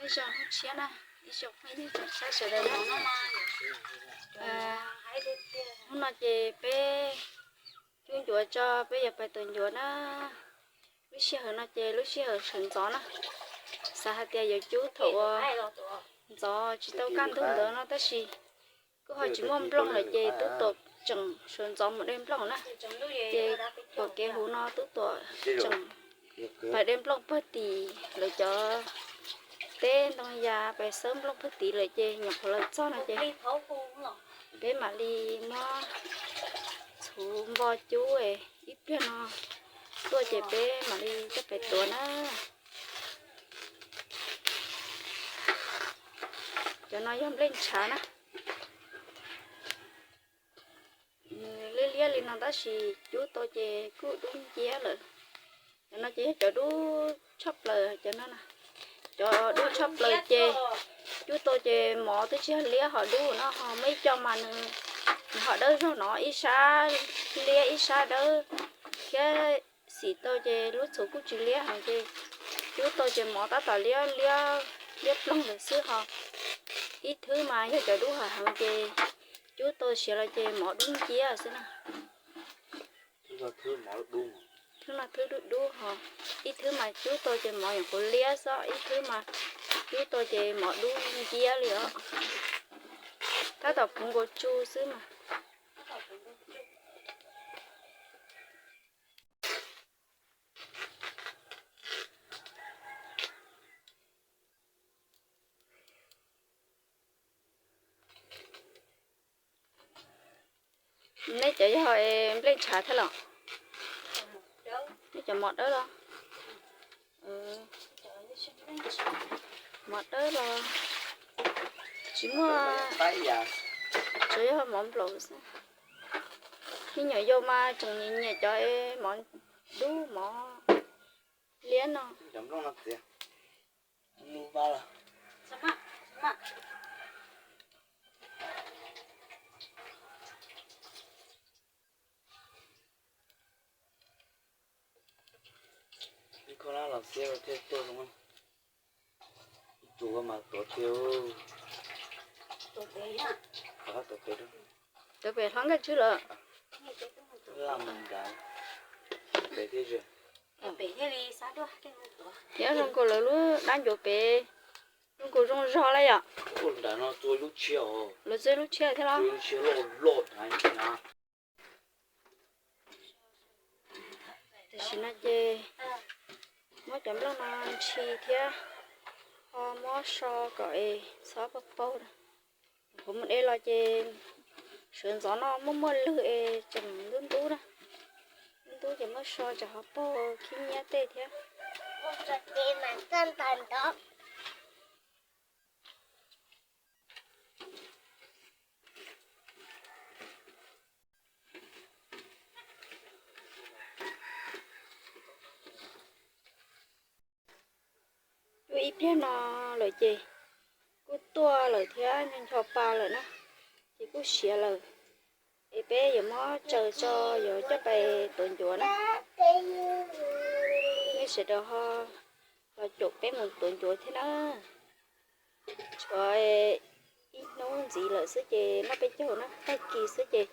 Ib zaug hnub tshiab na, ib zaug phooj ywg tsoom saib sawv daws na. Hnub no ces peb cub ncuav tso, peb yuav pais tuav ncuav na. Lub sij hawm no ces lub sij hawm sawv ntxov na, xav hais tias yuav cub thaum uas ntxov tsis tau kaj ntug ntawd no tab sis kuj ho tsis muaj nplooj lawm ces tub tuam tseem sawv ntxov mus de nplooj na. Ces pom kev huv no tub tuam tseem pais de nplooj pag tim lawv cov teb ntoo yas, pais xawb nplooj pag tim lawm ces nyuam qhuav los txog no ces peb mam li muab txhuv npo cub ib pliag no tuaj ces peb mam li coj pais tuav na. Cov no yog nplej ntshav na. Nws liab liab li no tab sis cub tau ces kuj dub nciab lawm. Cov no ces yog cov dub tshaj plaws cov no. Cov dub tshaj plaws ces cub tau ces mov twb tsis yog liab ho dub no ho muaj ib co mas nws, nws ho dawb zog no, ib sab liab ib sab dawb thiab xim tau ces lub txhuv kuj tsis liab heev ces cub tau ces mov tab tom liab liab, liab ploog lawm xwb ho. Ib thwb mas yog cov dub hawv heev ces cub tau siav los ces mov dub nciab xwb na. Thwb no thwb dub dub ho, ib thwb mas cub tau ces mov nyuam qhuav liab xwb, ib thwb mas cub tau ces mov dub nciab li os. Tab tom puv nkaus tsu xwb mas. Neb cov yog nplej ntshav thiab los? Neb cov mov dawb los? Mov dawb los tsis muaj, tsuas yog mov nplaum xwb. Me nyuam yaus mas tseem nyiam nyiam cov mov dub mov liab no. Ib kho lab los xiab thiaj tuaj zoo. Ib tug mas tuav tiag. Tuav pem hlob Nkaj Tswb lawm. Laj mus nrad pem thiab. Thiab zoo nkaus lawv lub dab ncuav pem, zoo nkaus zoo zog lawm yom. Lawv txua lub tshiab thiab los? Tam sim no ces muab cov nplooj no ntshis thiab ho muab so kom es txhob paug paug. Kuv mus de los ces sawv ntxov no muaj muaj lwg es tseem ntub ntub na. Ntub ntub ces muab so tsam ho paug khib nyiab tej thiab. Cub ib pliag no lawm ces kuj tuaj lawm thiab, ncho ncho pa lawm na, ces kuj siav lawm. Es peb yuav muab tsaws tso, yuav coj pais tuav ncuav na. Nej sawv daws ho los caum peb mus tuav ncuav thiab na. Tshuav ib hnub ntxiv lawm xwb ces noj peb caug na, tag kis xwb ces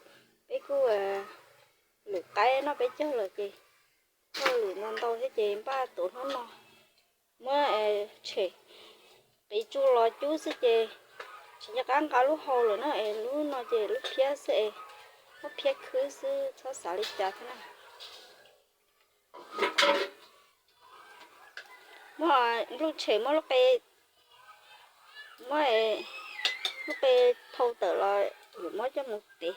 peb kuj lwm qaib noj peb caug lawm ces txog lwm no ntau thiab ces npaj tuav hnub no. Muab tshem qiv tsuj los cub xwb ces tsis nco qab nqa lub hau lawm na, es lub no ces lub phiab xwb es muab phiab khwb xwb txhob xav li cas thiab na. Muab nplooj tshem muab lub qe, muab lub qe thau tawm los yuav muab coj mus tev.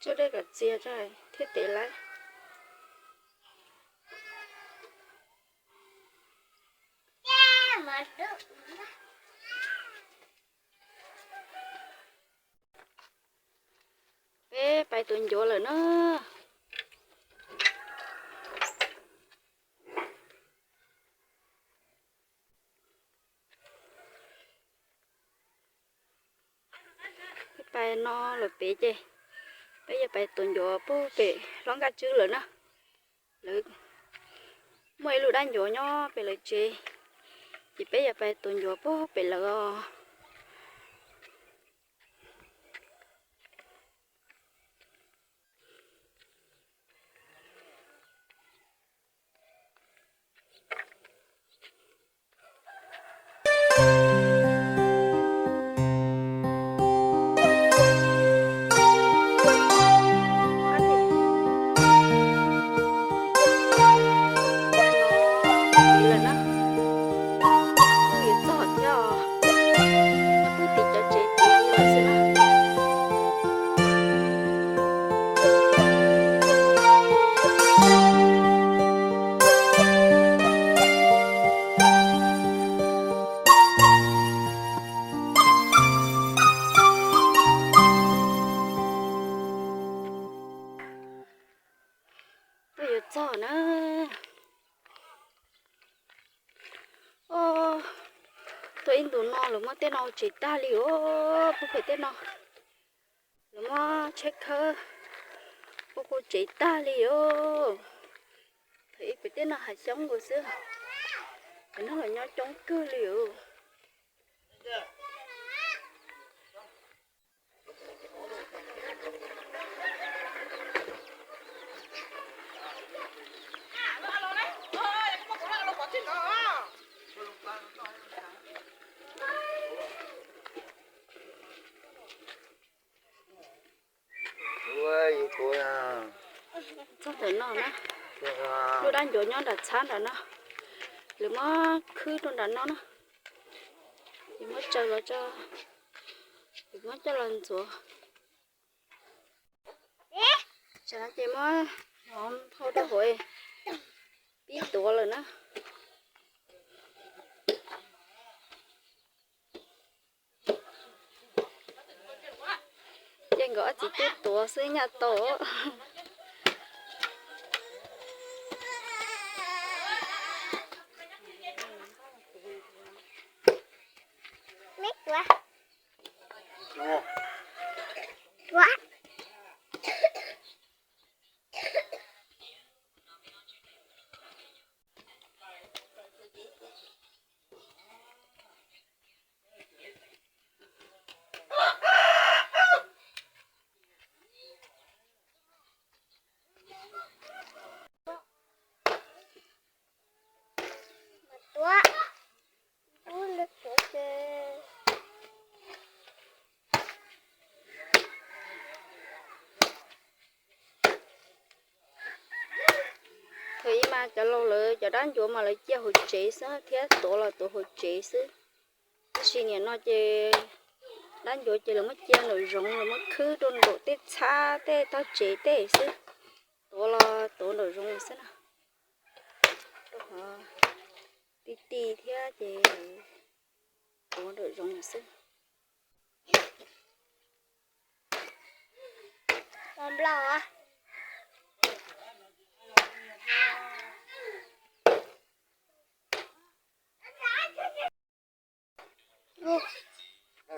Ua dej kom txias tso thiab tev lawm. Peb pais tua ncuav lawm na. Peb pais no lawm pem ces peb yuav pais tua ncuav puag pem hlob Nkaj Tswb lawm na. Lawv muaj ib lub dab ncuav nyob pem lawv tsev, ces peb yuav pais tua ncuav puag pem lawv os. Lawm na, yuav txog thiab os. Puag tim cov tsev tid lawm xwb na. Twb yuav txog na. Tuaj ib ntus no lawv muab tej no ua tsev tag li os, puag pem tej no. Lawv muab tsheb khawb ua kuv tsev tag li os. Thaum ub pem tej no hav xyoob nkaus xwb, pem no los nyob coob kawg li os. Txog ntawm no na, lub dab ncuav nyob nram txhab nram no, lawv muab khwb rau nram no na, lawv muab tsaws los, lawv muab coj los ntxuav. Tsam no ces muab hau rau hauv pib tuav lawm na. Ces nkawd ob txiv tub tuav xwb nyaj tau. Thaum ub mas cov laus lawv cov dab ncuav mas lawv cia hauv tsev xwb thiab tuav los tuav hauv tsev xwb. Tab sis nim no ces dab ncuav ces lawv muab cia nraum zoov, lawv muab khwb rau nraum tej txhab tej tog tsev tej xwb, tuav los tuav nraum zoov xwb na. Rau qhov ti ti thiab ces tuav nraum zoov xwb.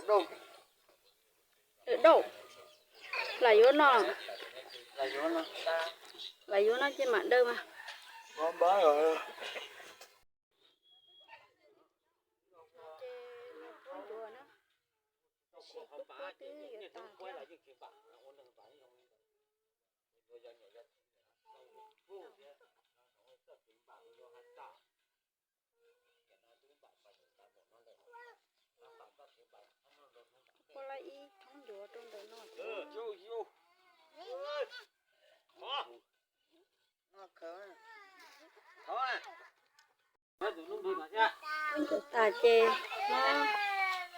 Dawb dauj, lam yuav no, lam yuav no ces mam dawb mas. Ua lawm ib thoob ncuav rau ntawm no. Ncuav tas ces muab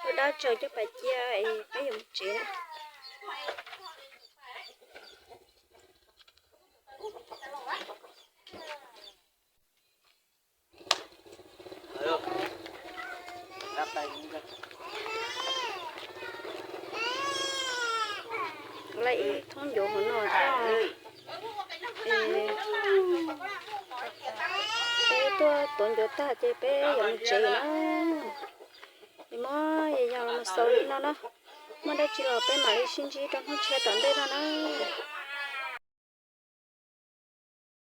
lub dab tsaws coj pais cia es peb yuav mus tsev na. Lawv thoob ncuav hauv no thiab. Peb tuaj tuav ncuav tag ces peb yuav mus tsev na. Es muab yog los xaus li no na. Muaj dab tsi los peb mam li sib ntsib rau hnub tshiab tom ntej no na.